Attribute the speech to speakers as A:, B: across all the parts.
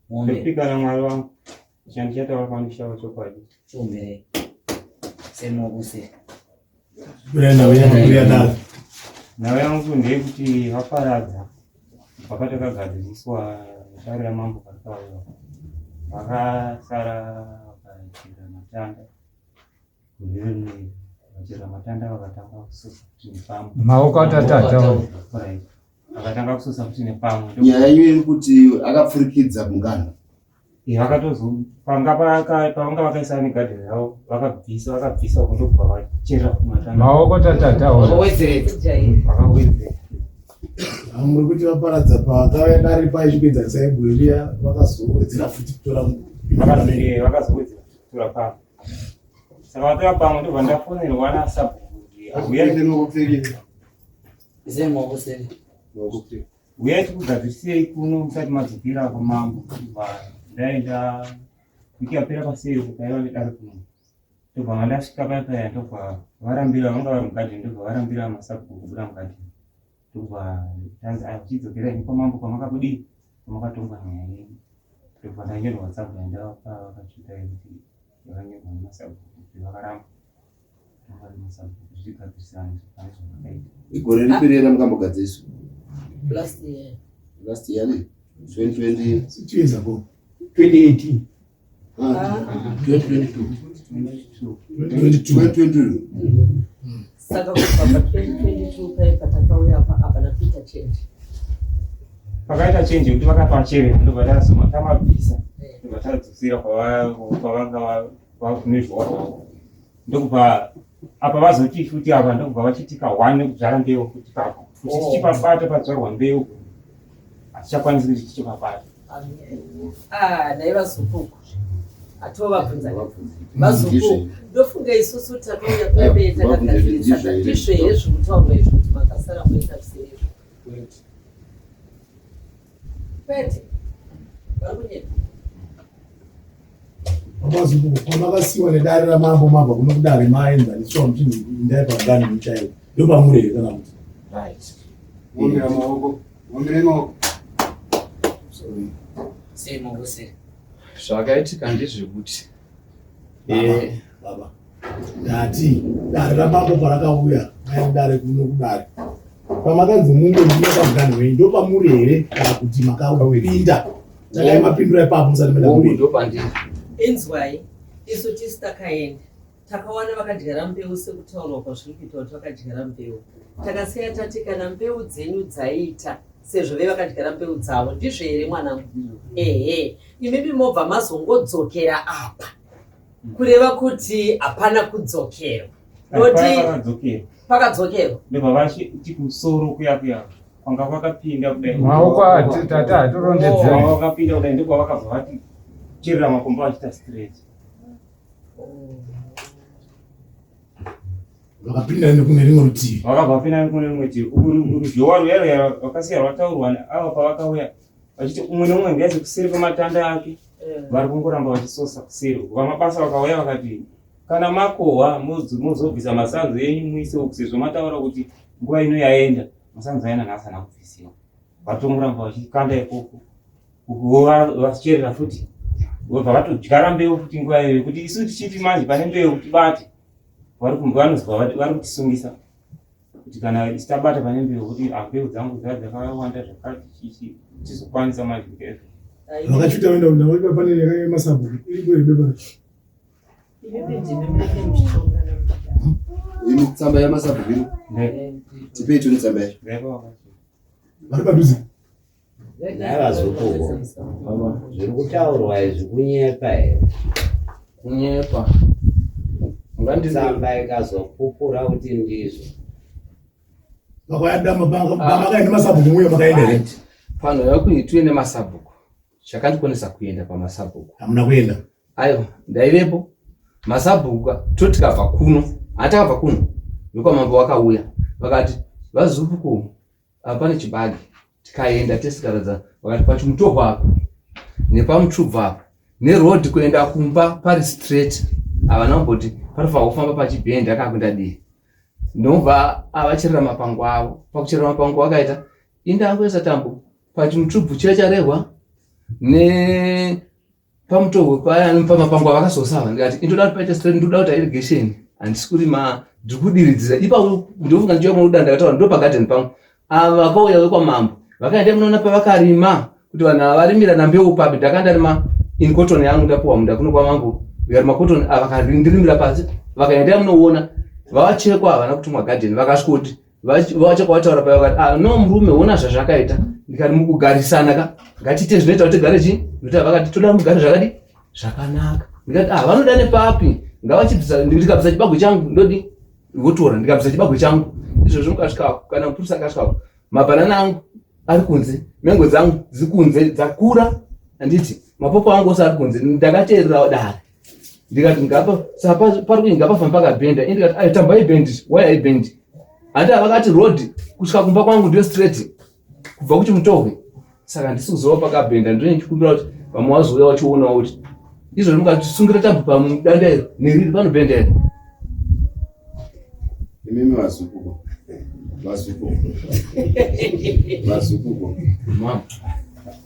A: Ndopika naMwari wangu chandichataura pano chava chokwadi.
B: Chiombere semokuse.
A: Nhau yangu ndeyekuti vaparadza pakatakagadziriswa dare ramambo parikauya vakasara vakachera matanda gore rimwe vachera matanda vakatanga kususa kuti nepamwe
C: maoko atatata
A: Right. Vakatanga kususa futi nepamwe.
D: Nyaya yenyu iri kuti akapfurikidza mungano.
A: Eh, vakatozo panga pavanga vakaisa negadheni ravo vakabvisa vakabvisa uko ndokubva vachera futi matanda.
C: Maoko tatata.
B: Vakawedzeredza.
A: Vakawedzera.
E: Muri kuti vaparadza pakauya dare paaichikuenzanisai ibwe riya vakazowedzera futi kutora
A: Vakazowedzera futi kutora pamwe. Saka vatora pamwe ndobva ndafonerwa nasabhuku kuti auya. Huyai tikugadzirisei kuno musati madzokera kwamambo. Ndaenda wiki yapera paseri kukaiva nedare kuno. Ndobva mandasvika paya paya ndobva varambira vanga vari mugadheni ndobva varambira masabhuku kubuda mugadheni. Ndobva tanzi aya chidzokera imi kwamambo kwamakabudii kwamakatonga nyaya yenyu. Ndobva ndanyorerwa tsamba yandavapa vakatsveta yekuti yakanyorwa nemasabhuku kuti vakaramba.
D: Igore ripi riya ramukambogadziriswa?
F: Last year.
D: Last year ne? 2020.
E: Two years ago.
G: 2018.
D: Ah, 2022.
E: 2022.
D: 2022.
F: Saka kubva pa 2022 paye patakauya apa hapana kuita change.
A: Pakaita change yekuti vakapachera ndobva tazoma tamabvisa ndobva tadzosera kwavanga kune zvowa rwavo ndokubva apa vazoti futi apa ndokubva vachitika one nekudzvara mbeu futi papo kuti oh. tichipabata padzvarwa mbeu hatichakwanisi kuti tichipabata
F: ah, nhai vazukuku atovabvunza vazukuku ndofunga isusu takauya pembe takagadzirisa ndizvo here zviri kutaurwa izvo kuti makasara moita zvisiri izvo Kwete. Vari kunyepa.
E: Pamazuku pamakasiwa nedare ramambo mabva kuno kudare maenzaniswa muchinzi indai pamuganhu chaiwo ndopamuri here kana kuti
B: Right.
G: Wombera maoko. Wombera maoko.
E: Sorry.
B: Sei maoko sei?
H: Zvakaitika ndezvekuti
E: Baba,
H: eh,
E: baba. Ndati dare ramambo parakauya mai dare kuno kudare. Pamakanzi munge ndine pamuganhu wenyu ndopamuri here kana kuti makapinda? Tangai mapindura ipapo musati maenda
H: hongu
E: kumberi.
H: ndopandiri.
F: Inzwai, isu tisu takaenda takawana vakadyara mbeu sekutaurwa kwazviri kuita kuti vakadyara mbeu. Takasiya tati kana mbeu dzenyu dzaita sezvo ve vakadyara mbeu dzavo ndizvo here mwanangu? Ehe, imimi mobva mazongodzokera apa kureva kuti hapana kudzokerwa. Noti pakadzokerwa
A: ndobva vachiti kumusoro kuya kuya kwanga kwakapinda kudai
C: Maoko ati tata hatirondedzere.
A: Kwanga kwakapinda kudai ndobva vakabva vati cherera makomba vachiita straight.
E: Vakapinda nekune rimwe rutivi.
A: Vakabva vapinda nekune rimwe rutivi. Uku ruzhowa ruya ruya vakasiya rwataurwa ava pavakauya vachiti umwe neumwe ngaaise kuseri kwematanda ake eh. vari kungoramba vachisosa kuseri vamabasa vakauya vakati kana makohwa mozobvisa masanzu enyu muise uku sezvo mataura kuti nguva ino yaenda masanzu ayana nhasi ana kubvisiwa vatongoramba vachikanda ikoko ukuwo vacherera futi vobva vatodyara mbeu futi nguva iyoyo kuti isu tichiti manje pane mbeu tibate vanozwa vari kutisungisa kuti kana isu tabata pane mbeu kuti ah, mbeu dzangu dzaa dzakawanda zvakati chichi tizokwanisa manje kuita izvo
E: Vakachuta vaenda kundau pane yakaema sabhuku iripo here bepa racho?
D: Imi tsamba yamasabhuku iri. Tipei tione tsamba yacho.
E: Vari padhuze.
I: Nhai vazukuru, zviri kutaurwa izvi kunyepa here?
H: Kunyepa.
I: Tsamba ikazopupura kuti ndizvo.
E: Vakaenda makaenda masabhuku muye makaenda here?
H: Pano yakuitwe nemasabhuku. Chakandikonesa kuenda pamasabhuku.
E: Hamuna kuenda?
H: Aiwa, ndaivepo. Masabhuku toti tikabva kuno, hatakabva kuno. Vekwamambo vakauya vakati vazupuku apa pane chibage tikaenda tesikaradza vakati pachimutohwa apa nepamutsvubva apa neroad kuenda kumba pari straight havana kumboti panofanira kufamba pachibhendi akakuenda dii ndobva avacherera mapango avo pakucherera mapango akaita indangoisa tambo pachimutsvubvu chiya charehwa Ne pamutohwe paya pamapango avakazosava ndikati indoda kuti paite straight, ndoda kuti irrigation handisi kurima ndiri kudiridzira ipapo. Ndofunga ndichiuya kunoda ndakataura ndo pagadheni pangu. Ava vakauya vekwamambo vakaenda munoona pavakarima kuti vanhu ava varimira nambeu papi. Ndakandarima in cotton yangu, ndapuwa munda kuno kwamambo ndikarima cotton. Ava vakandirimira pasi, vakaenda munoona vavachekwa havana kutumwa gadheni. Vakasvika kuti vachekwa vataura paya vakati, "Ah, no murume, ona zvazvakaita." Ndikati mukugarisana ka ngatiite zvinoita kuti tigare chii, nokuti vakati toda mugare zvakadi zvakanaka. Ndikati, "Ah, vanoda nepapi, ngavachibvisa." Ndikabvisa chibagwe changu ndodi votora, ndikabvisa chibagwe changu izvozvo mukasvikako kana mupurisa akasvikako, mabhanana angu ari kunze, mengo dzangu dziri kunze dzakura, handiti mapopo angu ose ari kunze. Ndakateerera dare ndikati ngapa saka pari kuyi ngapafamba pakabhenda. Ini ndikati ayo tambo haibhendi, why haibhendi? Handi vakati road kusvika kumba kwangu ndiyo straight kubva kuchimutohwe, saka handisi kuzova pakabhenda. Ndine ndichikumbira kuti vamwe vazouya vachionawo kuti izvozvo mukatisungira tambo pamudanda iro neriri panobhenda iro.
D: Imimi vazukuko, vazukuko, vazukuko.
H: Mama.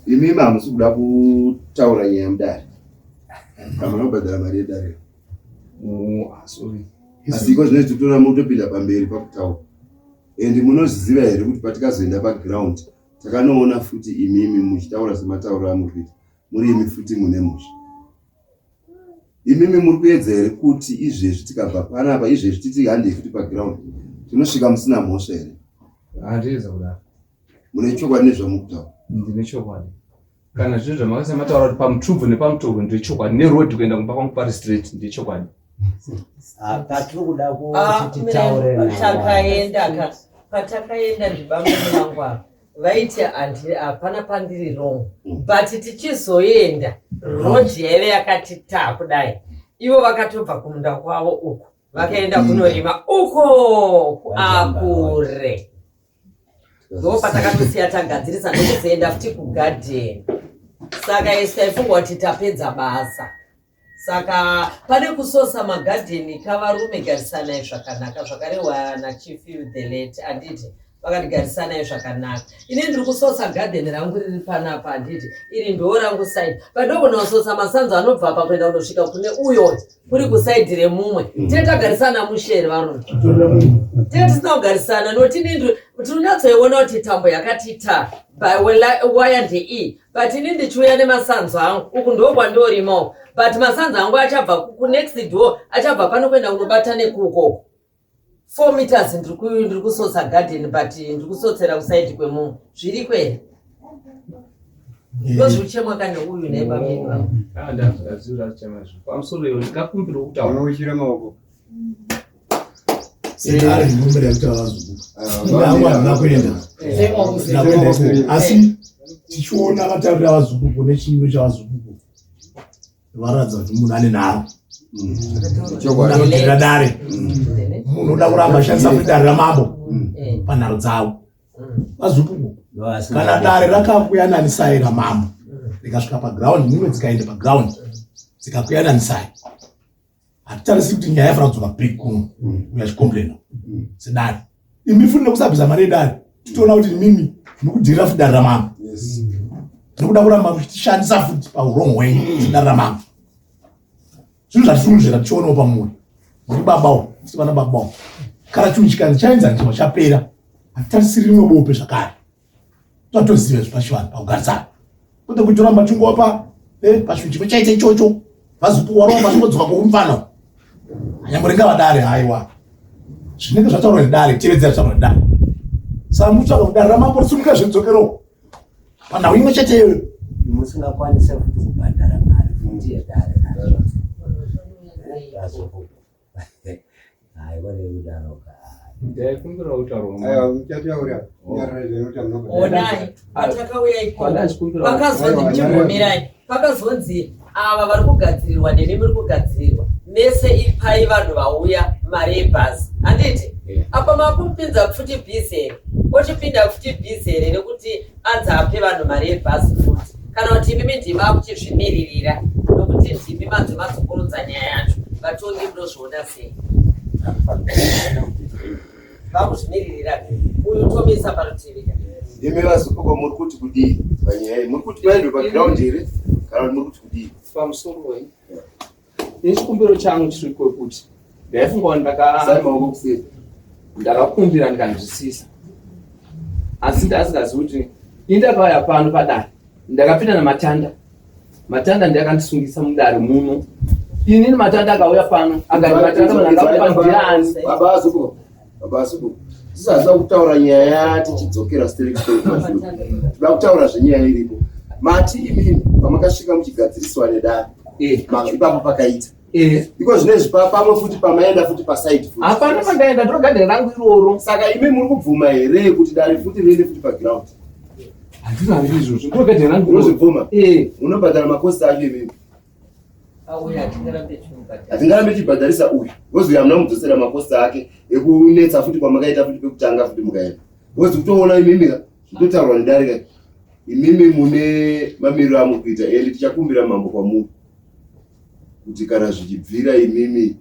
D: Imimi hamusi kuda kutaura nyaya mudare, hamuna kubhadhara mari yedare.
H: Oh, ah, sorry.
D: Asi iko zvinoiti kutora mutopinda pamberi pakutaura. And munozviziva here kuti patikazoenda paground takanoona futi imimi muchitaura sematauro amuri kuita, muri imi futi mune mhosva? Imimi muri kuedza here kuti izvezvi tikabva panapa izvezvi titi handei futi paground, tinosvika musina mhosva here?
H: Handiedza kudaro.
D: Mune chokwadi nezvamuri kutaura?
H: Ndine chokwadi. Kana zvinhu zvamakasema mataura kuti pamutubvu nepamutohwe ndechokwadi, neroad kuenda kumba kwangu pari straight ndechokwadi.
I: Patiri kuda
F: Ah,
I: kuti titaure
F: mire,
I: navo.
F: Takaenda ka patakaenda ndibambo vangu ava vaiti hapana pandiri wrong, but tichizoenda road yaive yakati ta kudai, ivo vakatobva kumunda kwavo uku vakaenda kunorima uko akure, ndo patakatosiya tagadzirisa ndokuzoenda futi kugadheni. Saka isu taifunga kuti tapedza basa. Saka pane kusosa magadheni kavarume, garisanai zvakanaka, zvakarehwa naChief the late, handiti? Vakati garisanai zvakanaka. Ini ndiri kusosa gadheni rangu riri panapa, handiti? Iri ndo rangu side, but ndogona kusosa masanzo anobva apa kuenda kundosvika kune uyo kuri kuside remumwe. Tine tagarisana mushere varume, tine tisina kugarisana nokuti ini tinonyatsoiona kuti tambo yakati ta waya ndei, but ini ndichiuya nemasanzo angu uku ndokwandorimawo, but masanzo angu achabva kunext door, achabva pano kuenda kunobata nekukoko 4 meters. Ndiri kusosa garden, but ndiri kusotsera kuside kwemumwe. Zviriko here? Ndozvichemwa kane uyu naibamini vangu.
H: Pamusoro iyo ndikakumbira kutaura.
G: Unouchira maoko.
E: Sedare ndinombera kuti avazukuka indangu handina kuenda, handina kuenda ikoko, asi tichiona vataurira vazukuku nechimiro chavazukuku varatidza kuti munhu ane nharo.
D: Chokwadi.
E: Anodhirira dare, munhu uda kuramba ashandisa futi dare ramambo panharo dzavo. Vazukuku, kana dare rakakuyananisai ramambo rikasvika paground, mimwe dzikaenda paground dzikakuyananisai, hatitarisi kuti nyaya yafanira kudzoka back kuno uya chicomplaina sedare. Imi futi nekusabvisa mari yedare, titoona kuti imimi mukudhirira futi dare ramambo nekuda kuramba muchishandisa futi paurong hwenyu sedare ramambo. Zvinhu zvatirunzvera tichionawo pamuri, muri babawo tisi vana babawo. Kana chinhu chikanzi chaenzaniswa chapera, hatitarisiri rimwe bope zvakare. Tatoziva izvi pachivanhu pakugarisana, kwete kuti toramba tichingopa pachinhu chimwe chaita ichocho. Vazupuwa roma chingodzoka koumfano anyambo ringava dare. Haiwa, zvinenge zvataurwa nedare, tevedzera zvataurwa nedare. Saka mutsvaka kuti dare ramambo risumuka zvidzokero panhau imwe chete iyoyo.
I: Musingakwanise futi kubhadhara mari futi yedare. Haiwa, nekudaro.
H: Ndaikumbira kutaura.
G: Aiwa, muchataura. Nyarara zvenyu kuti hamuna kubhadhara.
F: Onai patakauya ikoko
H: Pandachikumbira.
F: pakazonzi, muchimbomirai, pakazonzi ava vari kugadzirirwa nemi muri kugadzirirwa mese, ipai vanhu vauya mari yebhazi, handiti? Apa makumupinza futi busy here? Ochipinda futi busy here nekuti anzi ape vanhu mari yebhazi futi, kana kuti imimi ndima kuchizvimiririra nokuti ndimi manzi madzokorodza nyaya yacho? Vatongi munozviona sei? Vakuzvimiririra uyu tomisa parutivi ka.
D: Imi vaZupuko muri kuti kudii panyaya iyi? Muri kuti vaendwe paground here kana kuti muri kuti kudii?
H: Pamusoro wenyu. Ini chikumbiro changu chiri kwekuti ndaifunga kuti
D: Sai maoko kuseri.
H: ndakakumbira ndikanzwisisa asi ndasingazivi kuti ini ndakauya pano padare ndakapinda namatanda matanda ndiye akandisungisa mudare muno inini matanda akauya pano akati matanda munhu angauya pano ndiani
D: Baba Zupuko. Baba Zupuko. Tisazida kutaura nyaya tichidzokera sterek story kumashure. Toda kutaura zvenyaya iripo. Mati imimi pamakasvika muchigadziriswa nedare. Ipapo pakaita. Iko zvinezvi pamwe futi pamaenda futi paside futi.
H: Hapana pandaenda ndinogadhera rangu iroro.
D: Saka imi muri kubvuma here kuti dare futi riende futi paground?
H: Handina izvozvo ndinogadhera rangu.
D: Unozvibvuma? Unobhadhara makosti acho imimi.
F: Auya hatingarambe tichimubhadhara.
D: Hatingarambe tichibhadharisa uyu. Because uyu hamuna mudzosera makosti ake ekunetsa futi kwamakaita futi pekutanga futi mukaenda. Because kutoona imimi ka zvitotaurwa nedare ka imimi mune mamiriro amuri kuita ende tichakumbira mambo kwamuri kuti kana zvichibvira imimi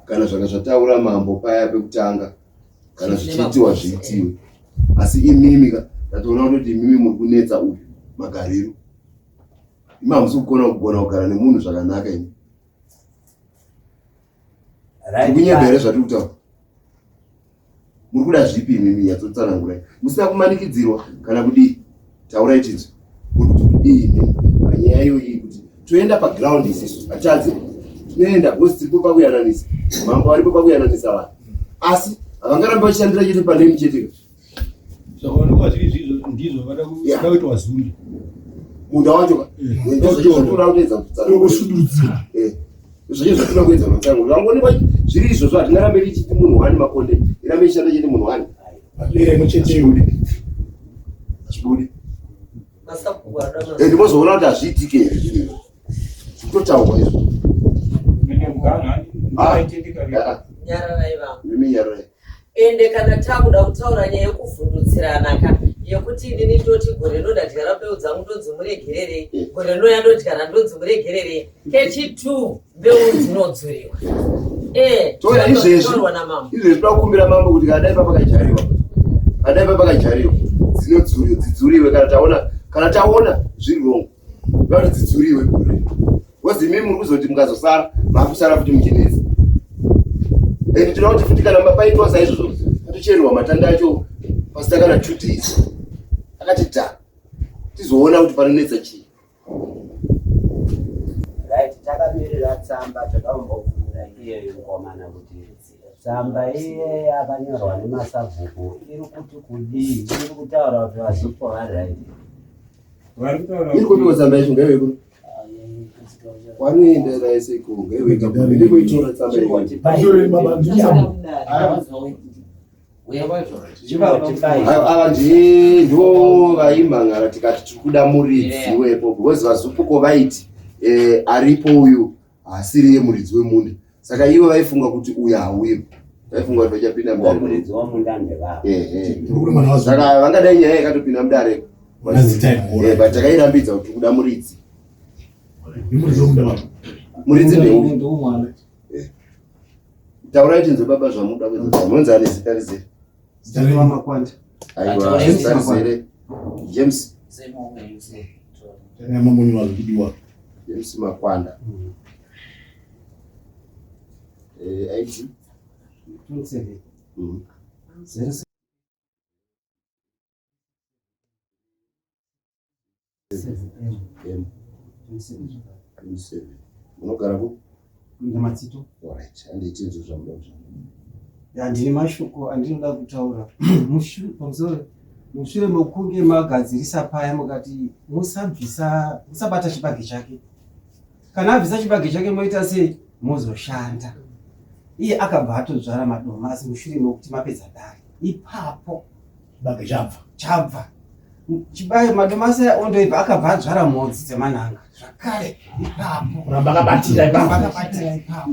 D: kana zvanga zvataura mambo paya pekutanga kana zvichiitiwa zviitiwe asi imimi ka ndatoona kutoti imimi muri kunetsa uyu magariro imi hamusi kukona kugona kugara nemunhu zvakanaka imi
I: Right.
D: tiri here zvatiri kutaura muri kuda zvipi imimi nyatsotsanangurai musina kumanikidzirwa kana kudii taurai tinzwe muri kuti kudii imimi panyaya iyoyi kuti toenda paground isisu hatadzi tinoenda because tiripo pakuyananisa mambo varipo pakuyananisa vanhu asi havangarambi vachishandira chete panemi chete
G: Zvakaonekwa zviri zvizvo ndizvo vada kuitwa zunde.
D: Munda wacho ka ndozvatoda kuedza
E: kutsanangura.
D: Zvacho zvatoda kuedza kutsanangura. Zvangoonekwa zviri izvozvo hatingarambe tichiti munhu wani makonde irambe ichishanda chete munhu wani.
E: Dere muchete
D: Hazvibudi. Hazvibudi.
F: Masabhuku anoda
D: And mozoona kuti hazviitike here zvinhu izvo. Zvikutotaurwa izvo. Ah, ah,
F: Nyararai vangu.
D: Mimi nyararai.
F: Ende kana takuda kutaura nyaya yekuvhundutsirana ka yekuti inini ndoti gore rino ndadyara mbeu dzangu ndonzi muregererei gore rino yandodyara ndonzi muregererei kechi2 mbeu dzinodzuriwa Eh,
D: Toya izvezvi.
F: zvatorwa namambo
D: Izvezvi toda kukumbira mambo kuti kana dai papakadyariwa. Kana dai papakadyariwa. Dzinodzuriwa, dzidzuriwe kana taona kana taona zviri wrong. Toda kuti dzidzuriwe gore. Because imi muri kuzoti mukazosara, makusara futi muchinetsa. And tinoda kuti futi kana paitwa saizvozvo, patocherwa matanda acho pasina kana 2 days. Akati dha. Tizoona kuti panonetsa chii.
I: Right, takamirira tsamba takambobvunza iye mukomana kuti tsamba iye yakanyorwa nemasabhuku iri kuti kudii iri kutaura kuti vaZupo vari right.
A: Vari kutaura
D: Iri kupiwa tsamba yacho ngaive kuno. Wanoenda naye seko ngaive kuno. Ende kuitora tsamba iyoyo. Ava ndivo vaimhangara tikati tiri kuda muridzi wepo because vaZupuko vaiti aripo uyu haasiri iye muridzi wemunda saka ivo vaifunga kuti uyu hauyo vaifunga kuti vachapinda mudare
I: Muridzi womunda ndevavo.
D: Saka vangadai nyaya yakatopinda mudare but takairambidza kuti tiri kuda muridzi
E: Muridzi womunda vacho.
D: Muridzi ndeuyu. Taurai tinzwe baba zvamuda kuedza munonzi ane zita rizere
E: Zita renyu?
G: Makwanda.
D: Aiwa, zita rizere James
E: Tanya mambo nyora zvikudiwa.
D: James Makwanda. ID
G: 27. 07.
D: M 27. Munogara ku?
G: Nyamatsito.
D: Alright, handiti tinzwe zvamuda kutaura.
G: Ya, ndine mashoko andinoda kutaura pamusoro mushure mekunge magadzirisa paya mukati musabvisa musabata chibage chake kana abvisa chibage chake moita sei mozoshanda iye akabva atodzvara madomasi mushure mekuti mapedza dare ipapo
E: Chibage chabva.
G: Chabva. Chibayo madomasi aya ondoibva akabva adzvara mhodzi dzemanhanga zvakare ipapo.
E: Kuramba akabatira ipapo.
G: Kuramba akabatira ipapo.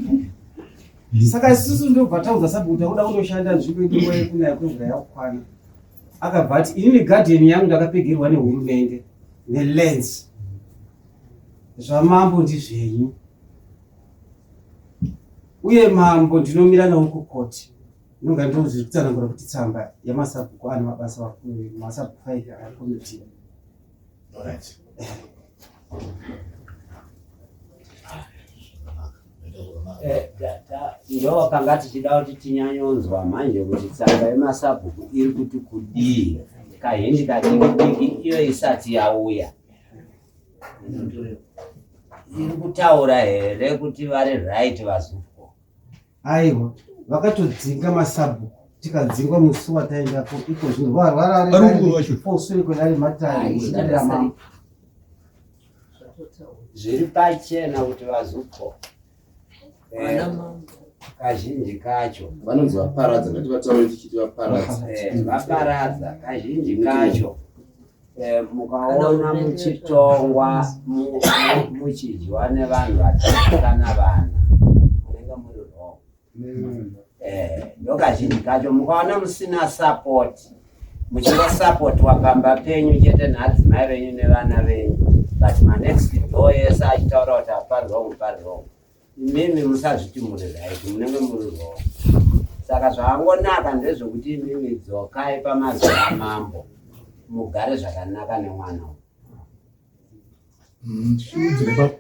G: Saka isusu ndobva taudza sabhuku kuti takuda kundoshanda nzvimbo yedu nguva yekunaya kwemvura yakukwana. Akabva ati inini gadheni yangu ndakapegerwa nehurumende nelens. Zvamambo ndizvenyu. Uye mambo ndinomira nawo kukoti. Inonga ndozviri kutsanangura kuti tsamba yamasabhuku ane mabasa masabhuku 5 ari komiti.
E: Alright.
I: Ndo panga tichida kuti tinyanyonzwa manje kuti tsamba yemasabhuku iri kuti kudii kazhinji kadiki diki iyo isati yauya iri kutaura here kuti vari right vaZupco?
G: Aiwa, vakatodzinga masabhuku, tikadzingwa musi wataendako. Iko zvino varwara posure kwedare matare dare ramambo.
I: Zviri pachena kuti vaZupco kazhinji kacho
D: Vanonzi vaparadza, ngativataure tichiti vaparadza.
I: Vaparadza kazhinji kacho. Mukaona muchitongwa muchidyiwa nevanhu vatatu kana vana, munenge muri wrong. Ndo kazhinji kacho mukaona musina support, muchingosapotwa pamba penyu chete naadzimai venyu nevana venyu, but manext door ese achitaura kuti apari wrong, pari wrong, imimi musazviti muri right, munenge muri wrong. Saka zvaangonaka ndezvekuti imimi dzokai pamazuva amambo, mugare zvakanaka nemwana uyu.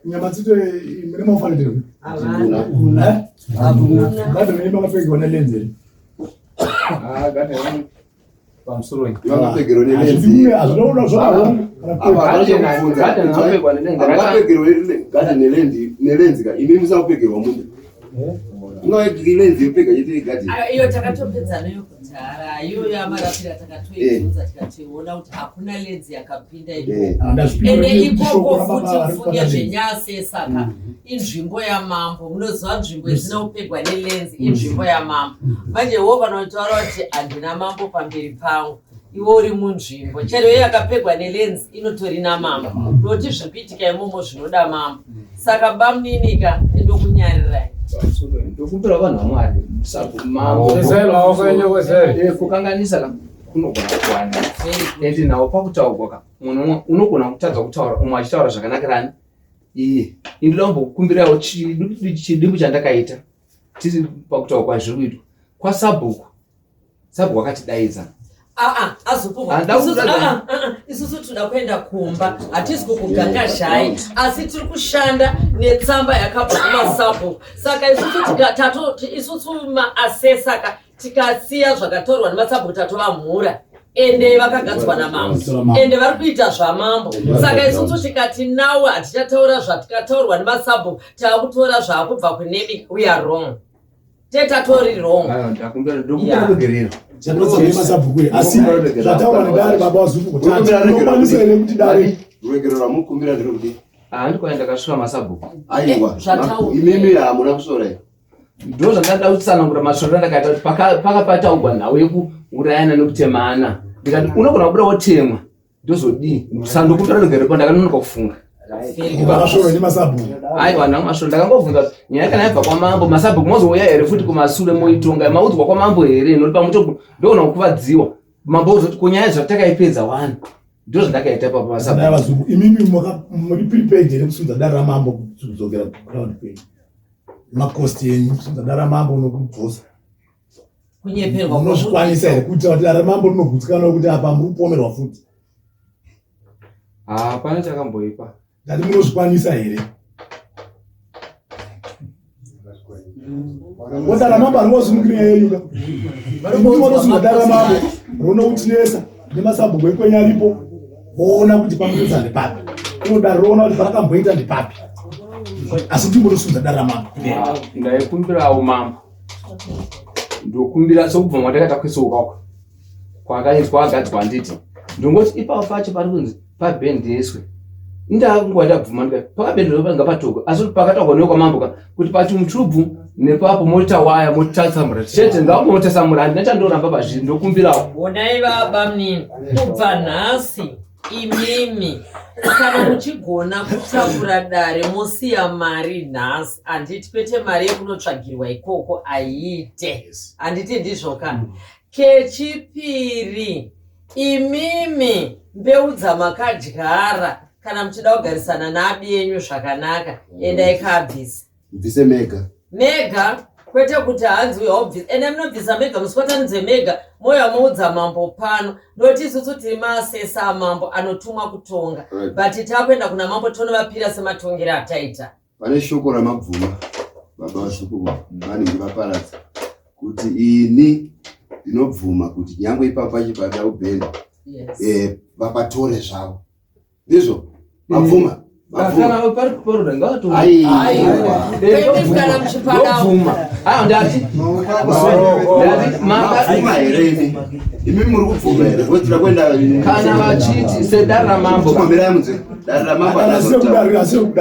E: Nyamatsito mune mafaniro.
F: Havana.
E: Gadhi renyu makapfekerwa nelenzi here?
H: Pamusoro.
D: Vakapfekerwa nelenzi.
E: Hazvinoona zvakawoma.
D: Angapfekerwe gadhi nelenzi ka, imi musapfekerwa munda. Ungave lenzi yopfeka chete gadhi.
F: Ayo, iyo takatopedza nayo kudhara iyoyo yamarapira, takatoibvunza tikatoiona kuti hakuna lenzi yakapinda ikoko. Ende ikoko futi mufunge zvenyase, saka inzvimbo yamambo. Munoziva nzvimbo isina kupegwa nelenzi inzvimbo yamambo. Manje wo vanotaura kuti handina mambo pamberi pangu, iwe uri munzvimbo chero iyo yakapegwa nelenzi inotori namambo, nokuti zviri kuitika imomo zvinoda mambo. Saka bamuninika indokunyarirai.
H: Ndokumbira vanhu vaMwari.
C: Isai maoko enyu kuseri.
H: Kukanganisa ka kunogona kuwana, ende nawo pakutaurwa ka munhu umwe unogona kutadza kutaura, umwe achitaura zvakanakirani iye. Indoda kumbokumbirawo chidimbu chandakaita tiri pakutaurwa kwazviri kuitwa kwasabhuku. Sabhuku akatidaidza.
F: Aa, azopuhwa.
H: Handa
F: Isusu tinoda kuenda kumba, hatisi kukugangazhai, asi tiri kushanda netsamba yakabva kumasabhuku. Saka isusu isusu maassessor ka, tikasiya zvakatorwa nemasabhuku tatovamhura, ende vakagadzwa namambo, ende vari kuita zvamambo. Saka isusu tikati nawe hatichataura zvatikataurwa nemasabhuku, taakutora zvaakubva kunemi, we are wrong, tetatori wrong.
H: Aiwa, ndokumbira kugerera.
E: Masabhuku asi zvataurwa nedare, baba waZupu, kuti unokwanisa here kuti dare
D: Ruregerero ramukumbira nderekuti
H: Handikwaenda, ndakasvika masabhuku.
D: Aiwa,
F: Zvataurwa.
D: imimi hamuna kusora.
H: Ndo zvandada kutsanangura masoro andakaita kuti pakapataugwa nhau yekuurayana nekutemana, ndikati unogona kubuda wotemwa, ndozodii? Sandokumbira rugare, ndakanonoka kufunga.
E: Vakasvorwa nemasabhuku?
H: Aiwa, nhau masoro ndakangobvunza kuti nyaya kana yabva kwamambo, masabhuku mozouya here futi kumasure moitonga? Maudzwa kwamambo here? Nokuti pamuto ndogona kukuvadziwa, mambo ozoti kunyaya zvatakaipedza wani. Ndo zvandakaita papo
E: Dai
H: masabhuku.
E: vaZupu, imimi muri prepared here kusundza dare ramambo kudzokera kuground kwenyu, macost yenyu, kusundza dare ramambo nokudzosa?
F: Kunyeperwa.
E: Munozvikwanisa here kuitira kuti dare ramambo rinogutsikana kuti apa muri kupomerwa futi?
A: Hapana chakamboipa.
E: Ndati munozvikwanisa here? Kodara ramambo haringosumukiri yenyu ka. Munotosunga dare ramambo ronoutinesa nemasabhuku ekwenyu aripo, voona kuti pamunoisa ndepapi, ino dare roona kuti parakamboita ndepapi, asi ndimbotosunza dare ramambo.
H: Ndaikumbirawo mambo, ndokumbira sokubva mwatakaita kwesouka kwakaitwa agadzwa, handiti? Ndongoti ipapo pacho pari kunzi pabhendeswe, indakunguva ndabvuma ndikati pakabhendeswa ngapatogwe, asi kuti pakataurwa newe kwamambo ka kuti pachimutubvu nepapo moita waya motatsamura chete, ngapo motasamura, handina chandoramba pazviri, ndokumbirawo.
F: Honai baba munini, kubva nhasi imimi kana muchigona kutakura dare mosiya mari nhasi, handiti? Kwete mari yekunotsvagirwa ikoko aiite, handiti ndizvo ka? Kechipiri, imimi mbeu dzamakadyara, kana muchida kugarisana naabi yenyu zvakanaka, endai kaabvisa.
D: Bvise mega.
F: Mega. Kwete kuti hanzi uyo waubvisa, ende munobvisa mega, musibatanidze mega, moyo wamuudza mambo pano. Noti isusu tiri maasesa amambo anotumwa kutonga. But takuenda kuna mambo tonovapira sematongero ataita.
D: Pane shoko ramabvuma baba vaSukuku vanenge vaparadza kuti ini ndinobvuma kuti nyangwe ipapo pachipada ubhenda vapatore zvavo. Ndizvo mabvuma.
H: Kana pari kuparoda ngavato.
F: Kana muchipada.
H: Ndobvuma. Ah, ndati. Ndati
D: mabvuma here imi? Imi muri kubvuma here? Wotira kuenda
H: kana vachiti sedare ramambo.
D: Chimbomirai munzwe. Dare ramambo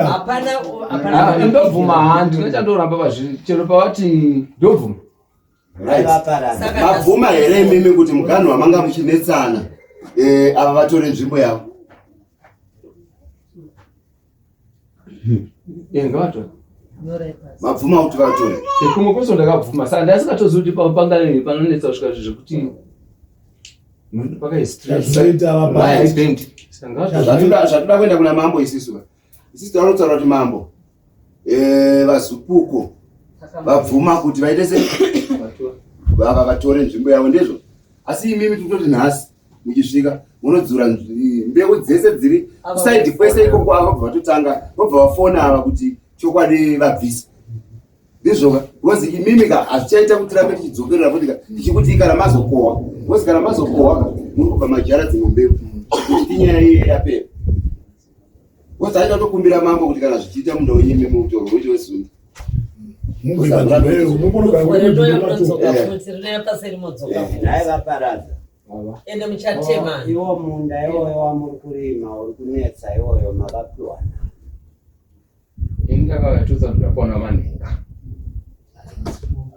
F: Hapana hapana.
H: Ndobvuma handi ndochandoramba pazviri chero pavati ndobvuma.
D: Right. Mabvuma here imimi kuti muganhu wamanga muchinetsana ava vatore nzvimbo yavo?
H: Ngavatore.
D: Mabvuma kuti vatore.
H: Kumwe kwese ndakabvuma saka ndasingatozivi kuti pangane panonetsa kusvika zvekuti
D: Zvatoda kuenda kuna mambo isisu. Isisu tinotaura kuti mambo vaZupuko vabvuma kuti vaite se vava vatore nzvimbo yavo, ndizvo. Asi imimi tototi nhasi muchisvika munodzura mbeu dzese dziri kusaidhi kwese ikoko, ava vobva vatotanga vobva vafona ava kuti chokwadi vabvise. Ndizvoka, because imimi ka hazvichaita kuti tirambe tichidzokerera futi ka tichikuti kana mazokohwa, because kana mazokohwa ka muri kubva majara dzimwe mbeu kuti inyaya iye yapera. Because aita kutokumbira mambo kuti kana zvichiita munda wenyu imimi mutorwe uite wezundi.
I: Nhai vaparadza.
F: Ende muchatema.
I: Iwo munda iwoyo wamuri kurima uri kunetsa iwoyo makapiwa nani?
H: Ini ndakauya 2004 Manhenga.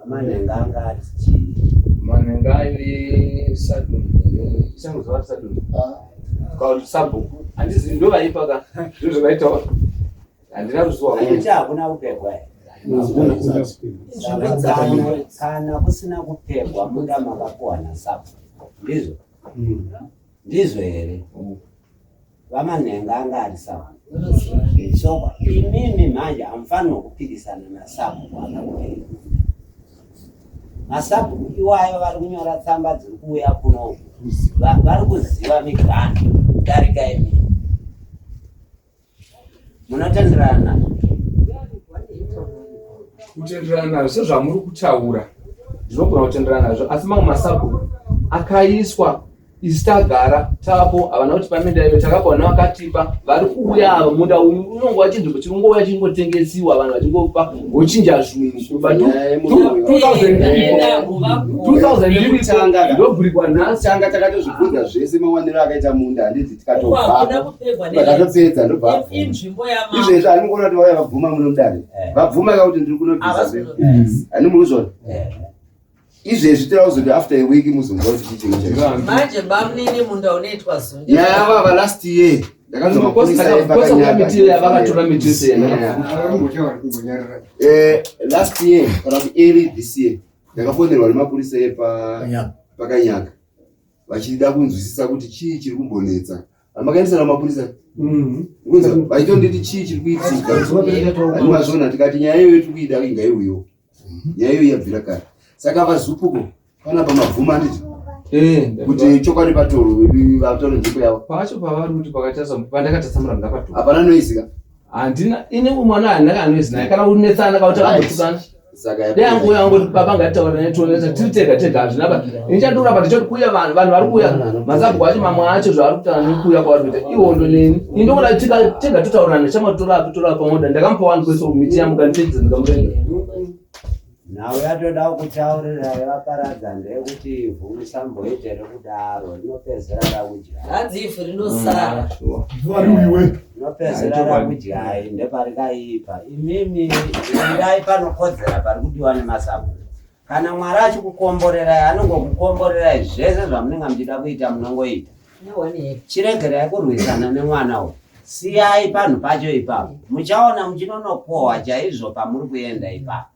I: Manhenga anga ari chii?
H: Manhenga aive Sadun. Isangoziva Sadun. Kana kuti sabhuku. Handizivi ndo vaipa ka. Ndizvo zvavaitaura. Handina ruzivo.
I: Handiti hakuna kupegwa here? Kana kusina kupegwa munda makapiwa nasabhuku. Ndizvo? Ndizvo here? VaManhenga anga ari sabhuku. So imimi manje hamufanirwa kupikisana nasabhuku akakupei. Masabhuku iwayo vari kunyora tsamba dziri kuuya kuno vari kuziva miganhu kudarika imimi. Munotenderana nazvo?
H: Kutenderana nazvo sezvamuri kutaura ndinogona kutenderana nazvo, asi mamwe masabhuku akaiswa isu tagara tapo havana kuti paminda iyo takapiwa nevakatipa vari kuuya ava. Munda uyu unongova chinzvimbo chirongouya chingotengesiwa vanhu vachingopa vochinja zvinhu kubva 2000 ndobhurikwa nhasi.
D: Tanga takatozvibvunza zvese mawaniro akaita munda, handiti tikatobva takatopedza ndobva abvuma. Izvezvi ani mukuona kuti vauya vabvuma muno mudare, vabvuma ka kuti ndiri kunobvisa mbeu, ani muri kuzviona izvezvi tira kuzoti after a week muzonzwa kuti chii chinhu chaicho.
F: Manje bamnini munda unoitwa zunde.
D: Nyaya yavava last year ndakanzwa mapurisa epakanyaka.
H: Vakatora miti yese.
D: Last year kana kuti early this year ndakafonerwa nemapurisa epakanyaka vachida kunzwisisa kuti chii chiri kumbonetsa. Makaendesana mapurisa kunzwa vachitonditi chii chiri kuitika, andimazvona tikati nyaya iyoyo tiri kuida inga iuyo nyaya iyoyo yabvira kare. Saka vaZupuko panapa mabvuma handiti kuti chokwadi patoro vatore nzvimbo yavo
H: pacho pavari kuti pandakatatsamura ngapato
D: hapana noizika.
H: Handina ini mwana handina anoizi naye kana kunetsana kana kuti akambotukana.
D: Saka
H: Dai angu uya angoti baba ngatitaura naye tionesa tiri tega tega hazvina ba. Ini chandoramba ndichoti kuuya vanhu vanhu vari kuuya masabhuku acho mamwe acho zvavari kutaura nekuuya kwavari kuita ihondo neni. Ini ndokuda tika tega totaurirana chamatora tora pamoda ndakamupa wani kwese miti yamuka nditedze ndikamurenga.
I: Nhau yatoda kutaurirai vaparadza ndeyekuti ivhu musamboite rekudaro rinopedzera rakudyai.
F: Hanzi ivhu rinosara.
I: Rinopedzera rakudyai ndeparikaipa. Imimi endai panokodzera pari kudiwa nemasabhuku. Kana Mwari achikukomborerai anongokukomborerai zvese zvamunenge muchida kuita munongoita. Chiregerai kurwisana nemwana uyu. Siyai panhu pacho ipapo. Muchaona muchinonokohwa chaizvo pamuri kuenda ipapo.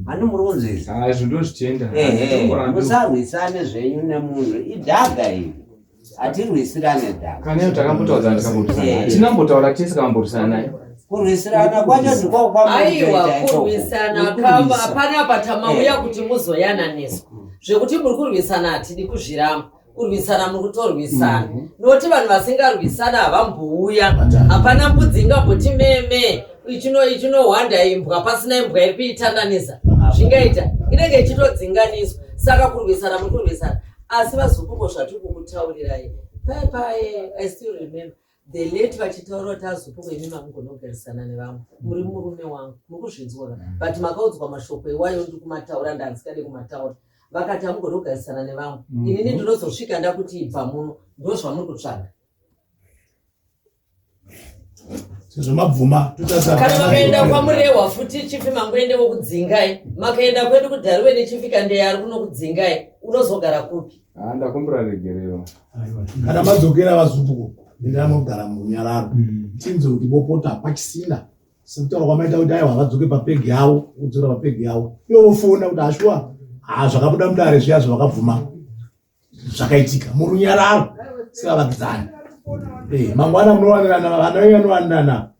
I: Hani muri kunzwisa?
A: Ah, izvo ndozvitenda.
I: Ehe, musarwisane zvenyu nemunhu. Idhaga iri. Hatirwisirane dhaga.
H: Kana iyo takambotaudzana tikamborisana. Tinambotaura tese tikamborisana naye.
I: Kurwisirana kwacho ndiko
F: Aiwa, kurwisana kama hapana apa tamauya kuti muzoyananiswa. Zvekuti muri kurwisana hatidi kuzviramba. Kurwisana muri kutorwisana. Nokuti vanhu vasingarwisana havambouya. Hapana mbudzi ingamboti meme ichino ichinohwanda imbwa pasina imbwa iri kuitandanisa. Zvingaita inenge ichitodzinganiswa. Saka kurwisana muri kurwisana. Asi vaZupuko zvatiri kukutaurirai. Paye paye I still remember the late vachitaura kuti aZupuko imi makungonogarisana nevamwe muri murume wangu muri kuzvinzwa ka but makaudzwa mashoko iwayo ndiri kumataura ndandisikade kumataura vakati hamugonogarisana nevamwe inini ndinozosvika ndakuti ibva muno ndozvamuri kutsvaga.
E: Sezvo mabvuma totarisa.
F: Kana makaenda kwaMurehwa futi chifi mangoende vokudzingai, makaenda kwedu kuDhariwe nechifi Kandeya ari kunokudzingai, unozogara kupi?
A: Ah, ndakumbira regerero.
E: Kana madzokera vaZupuko, endai munogara murunyararo. Tinzwe kuti bopota hapachisina. Sekutaura kwamaita kuti aiwa vadzoke papegi yavo, vodzokera papegi yavo. Ivo vofona kuti ashuwa, haa zvakabuda mudare zviya zvavakabvuma zvakaitika murunyararo sevavakidzani. Eh, mangwana munowanirana, vana venyu vanowanirana.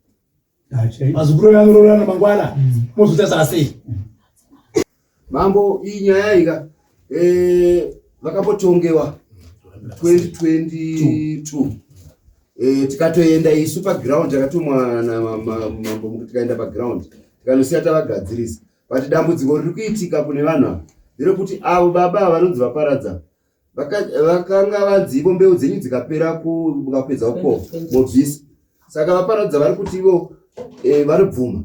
E: Vazukuru venyu vanoroorana mangwana. Mozotarisana sei?
D: Mambo, iyi nyaya ika vakambotongewa 2022 tikatoenda isu paground, takatumwa namambo tikaenda paground tikanosiya tavagadzirisa. But dambudziko riri kuitika kune vanhu ava nderekuti avo baba ava vanonzi vaparadza vakanga vanzi ivo mbeu dzenyu dzikapera mukapedza kukohwa mobvisa. Saka vaparadza vari kuti ivo varibvuma,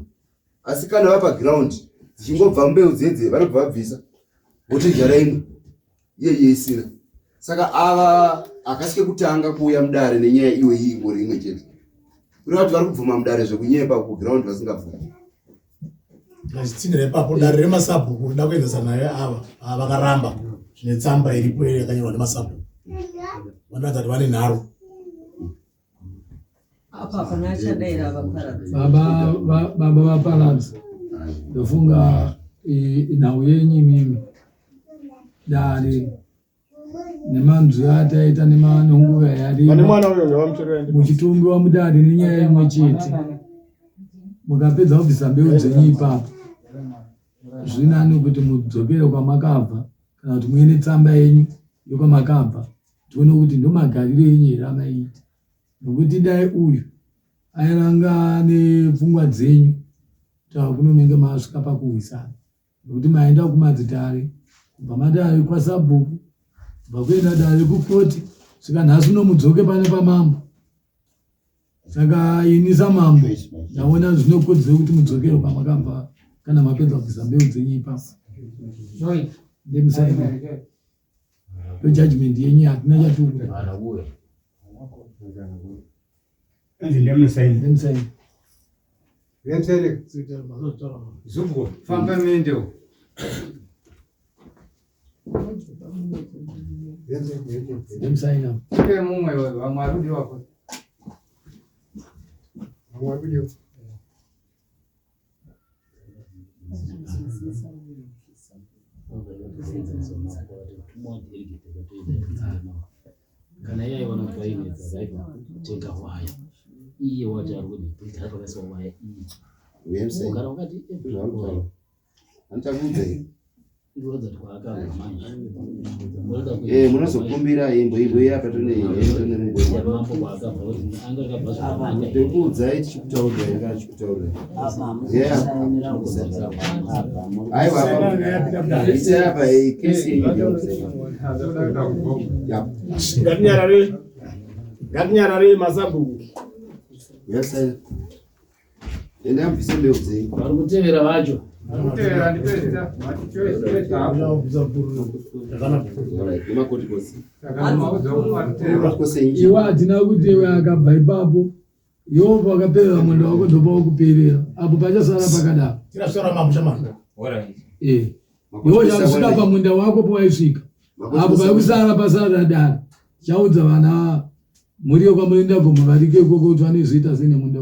D: asi kana vapa ground dzichingobva mbeu dzedze vanobva vabvisa votodyara imwe iye isina. Saka ava hakasi kekutanga kuuya mudare nenyaya iwe iyi ingori imwe chete, kureva kuti vari kubvuma mudare zvekunyepa kuground vasingabvumi.
E: Ngachitsinhira ipapo, dare remasabhuku rida kuenzesa nayo ava ava vakaramba zvine tsamba iripo iyo yakanyorwa nemasabhuku, vanoratidza kuti vane nharo.
F: Apa hapana achadaira vaparadza.
C: Baba vaparadza, ndofunga nhau yenyu imimi dare nemanzwi ataita nenguva yareba muchitongiwa mudare nenyaya imwe chete, mukapedza kubvisa mbeu dzenyu ipapo, zvinani kuti mudzokere kwamakabva kana kuti muine tsamba yenyu yekwamakabva, tione kuti ndomagariro enyu here amaiita. Nokuti dai uyu airanga nepfungwa dzenyu, takunonenge masvika pakuwisana, nokuti maenda kumadzitare, kubva matare kwasabhuku, kubva kuenda dare kukoti, svika nhasi uno mudzoke pano pamambo. Saka ini samambo ndaona zvinokodzera kuti mudzokere kwamakabva kana mapedza kubvisa mbeu dzenyu ipapo. Ndemusaina ndo judgment yenyu, hatina chatuku. Ndemusaina.
A: Zubwo, famba muendewo.
C: Ndemusaina.
A: Ipe mumwe vamwe ari kudiwa futi. Vamwe vari kudiwa.
B: Kana iye aiona kuti vainetsa raibva kutenga waya, iye wacho ari kuti pakaiswa waya iyi kana wakati
D: Andichakuudzai.
B: Ikuratidza kuti kwaakabva manje.
D: Munozokumbira imbo imbo iya patone tone mumbo.
B: Mambo kwaakabva kuti anga akabva zvakanaka.
D: Ndikuudzai tichikutaurirai kana tichikutaurirai.
I: Apa
D: Yeah.
I: mukusainira kudzokera kwamakabva.
D: Aiwa, apa ise apa kesi yenyu ndeyekusaina. Yeah.
E: Ngatinyarare, ngatinyarare masabhuku.
D: Yes, sir. Endai mubvise mbeu dzenyu.
B: Vari kutevera vacho.
A: Kutevera ndipedza.
D: Alright, nemakoti kosi.
A: Saka maudza kuti vari kutevera.
D: Nemakoti kosi enyu.
C: Iwe hatina kuti iwe akabva ipapo, iwo pakaperera munda wako ndopawakuperera apo, pachasara pakadaro.
E: Tirasvara mambo shamani.
C: Eh. Iwo chakusvika pamunda wako pawaisvika apo paikusara pasara dare, chaudza vana muriyo kwamurinda gomo variko ikoko kuti vanozoita sei nemunda.